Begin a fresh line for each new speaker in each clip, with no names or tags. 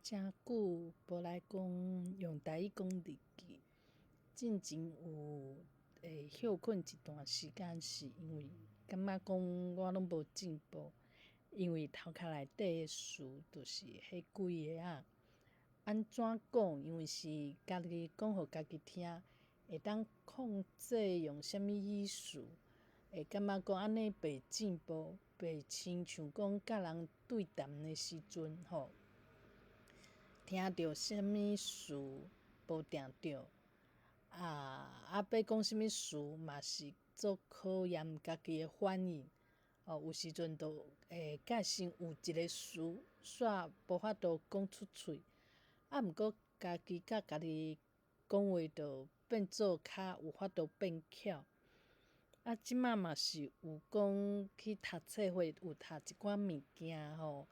誠久無來講用台語講日記，進前有會歇睏一段時間，是因為感覺講我攏無進步，因為頭殼內底的詞就是彼幾个仔，按怎講？因為是家己講予家己聽，會當控制用啥物語詞，會感覺講按呢袂進步，袂親像講佮人對談的時陣吼。聽著啥物詞無定著，啊，欲講啥物詞嘛是足考驗家己的反應，哦，有時陣就會較先有一个詞，煞無法度講出喙，啊，毋過家己佮家己講話就變做較有法度變巧。啊，這馬嘛是有講去讀冊會有讀一寡物件吼，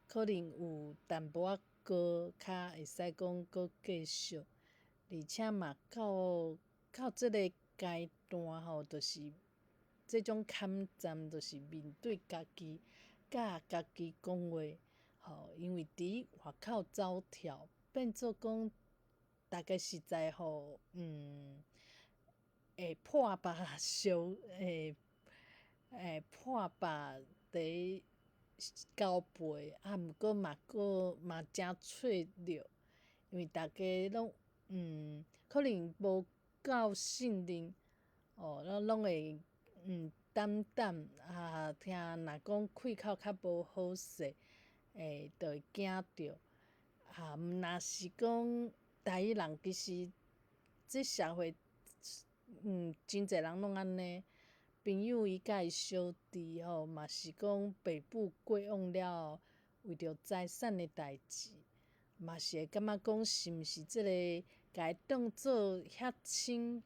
可能有淡薄仔高，較會使講閣繼續，而且嘛到到這个階段吼，就是這種坎站，就是面對家己，佮家己講話，吼，因為佇外口走跳，變做講，大家實在吼，會破腹相，會會破腹佇交陪，啊，毋過嘛閣嘛誠脆弱，因為大家攏可能無夠信任，哦，攏攏會膽膽啊，聽若講開口較無好勢，會就會驚著。啊，毋若是講台語人，其實這社會，真濟人攏按呢。朋友伊佮伊小弟吼，嘛是講爸母過往了後，為著財產的代誌，嘛是會感覺講是毋是這個共伊當做遐親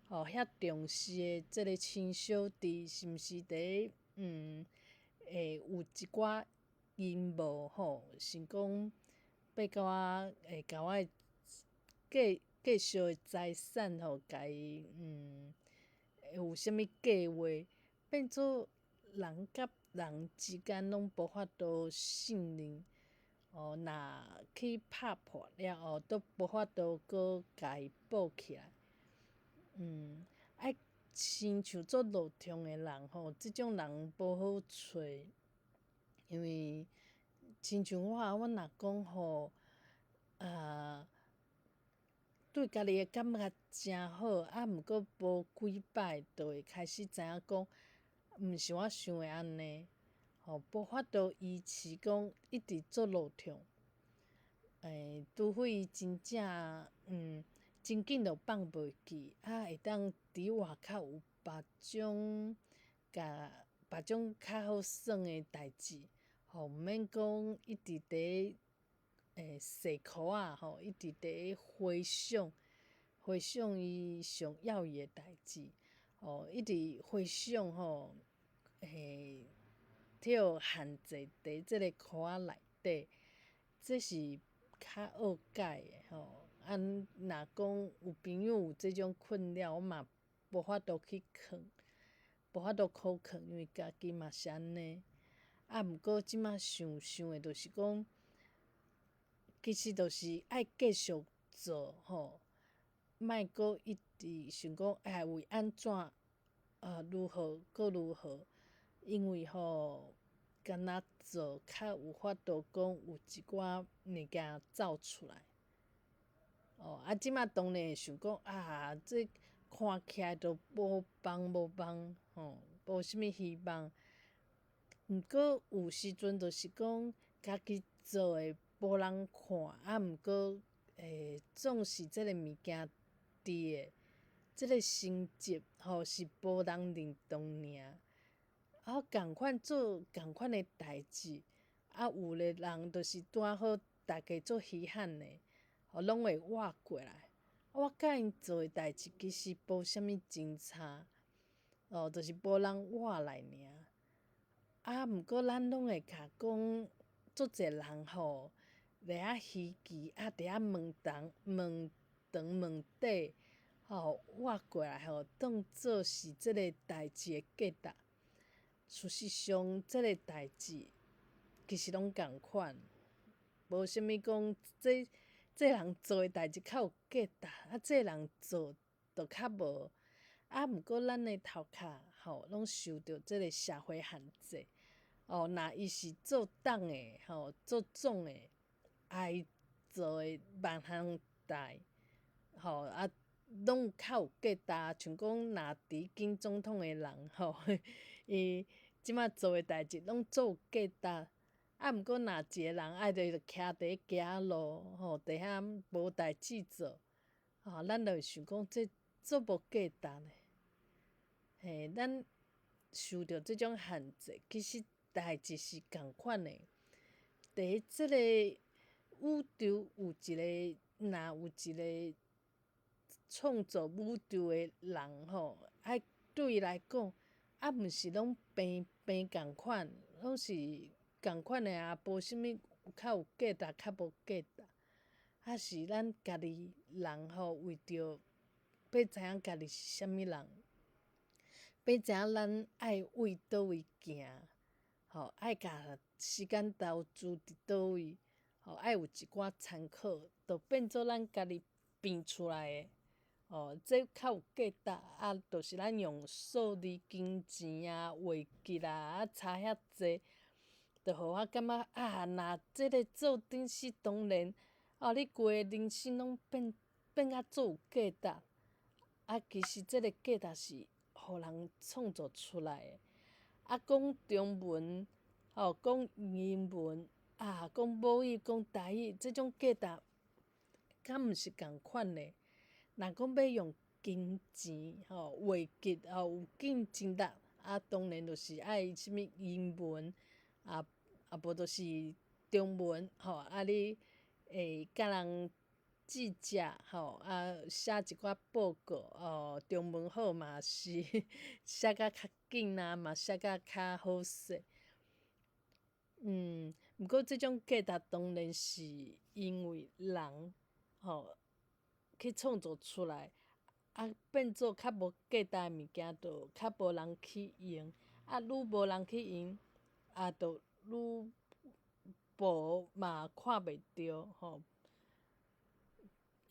吼遐重視的這個親小弟，是毋是佇會有一寡陰謀吼，想講欲共我會共我的繼繼續的財產吼，共伊有啥物計劃，變做人佮人之間攏無法度信任，哦，若去拍破了後，都無法度閣共伊補起來。愛親像做落暢的人吼，這種人無好揣，因為親像我，我若講吼，啊。對家己的感覺誠好，啊，毋過無幾擺就會開始知影講，毋是我想的按呢，吼，無法度維持講一直做落暢，除非伊真正真緊就放袂記，啊，會當佇外口有別種共別種較好耍的代誌，吼，毋免講一直佇踅箍仔吼，一直佇回想，回想伊上要伊的代誌，吼，一直回想吼，予限制佇這个箍仔內底，這是較惡解的吼。啊，若講有朋友有這種困擾，我嘛無法度去勸，無法度苦勸，因為家己嘛是按呢。啊，毋過這馬想想的，就是講，其實就是愛繼續做吼，莫閣一直想講哎為按怎如何閣如何，因為吼，敢若做較有法度講有一寡物件走出來。哦，啊，這馬當然會想講啊，這看起來都無望無望吼，無啥物希望。毋過有時陣就是講家己做的無人看，啊，毋過總是這个物件佇的，這个成績吼是無人認同爾。啊，仝款做仝款的代誌，啊，有的人就是拄仔好，大家足稀罕的，吼，攏會倚過來。我佮𪜶做的代誌其實無啥物真差，哦，就是無人倚來爾。啊，毋過咱攏會共講，足濟人吼，佇遐稀奇，啊，佇遐問東問長問短，吼，倚過來吼，當做是這个代誌的價值。事實上，這个代誌其實攏仝款。無啥物講，這這人做的代誌較有價值，啊，這人做就較無。啊，毋過咱的頭殼吼，攏受著這个社會限制。哦，若伊是做董的吼，做總的，伊做的萬項代，吼啊，攏較有價值。像講，若佇選總統的人吼，伊這馬做的代誌攏足有價值。啊，毋過若一个人愛就徛佇街仔路吼，佇遐無代誌做，吼，咱就會想講這足無價值的。嘿，咱受著這種限制，其實代誌是仝款的。佇這个宇宙有一个，若有一个創造宇宙的人吼，愛對伊來講，啊，毋是攏平平仝款，攏是仝款的啊，無啥物較有價值，較無價值。啊是咱家己人吼，為著欲知影家己是啥物人，欲知影咱愛為佗位行，吼，愛共時間投資佇佗位，吼，愛有一寡參考，就變做咱家己變出來的，吼，這較有價值啊，就是咱用數字、金錢啊、位級啊，啊差遐濟，就予我感覺啊，若這个做頂是當然，哦，你規个人生攏變變甲足有價值，啊，其實這个價值是予人創造出來的。啊，講中文，吼，講英文，啊，講母語，講台語，這種價值，敢毋是仝款的。若講欲用金錢，吼，位級，吼，有競爭力，啊，當然就是愛啥物英文，啊，啊無就是中文，吼，啊你會佮人記者，吼，啊，寫一寡報告，哦，中文好嘛是寫甲較緊啊，嘛寫甲較好勢。毋過這種價值當然是因為人，吼，去創造出來，啊，變做較無價值的物件，就較無人去用，啊，愈無人去用，啊，就愈無嘛看袂著，吼。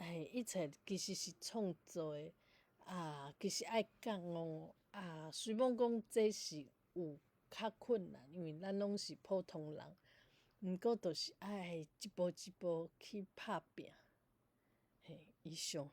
嘿，一切其實是創造的，啊，其實愛感悟，啊，雖罔講這是有較困難，因為咱攏是普通人，毋過就是愛一步一步去拍拚。嘿，以上。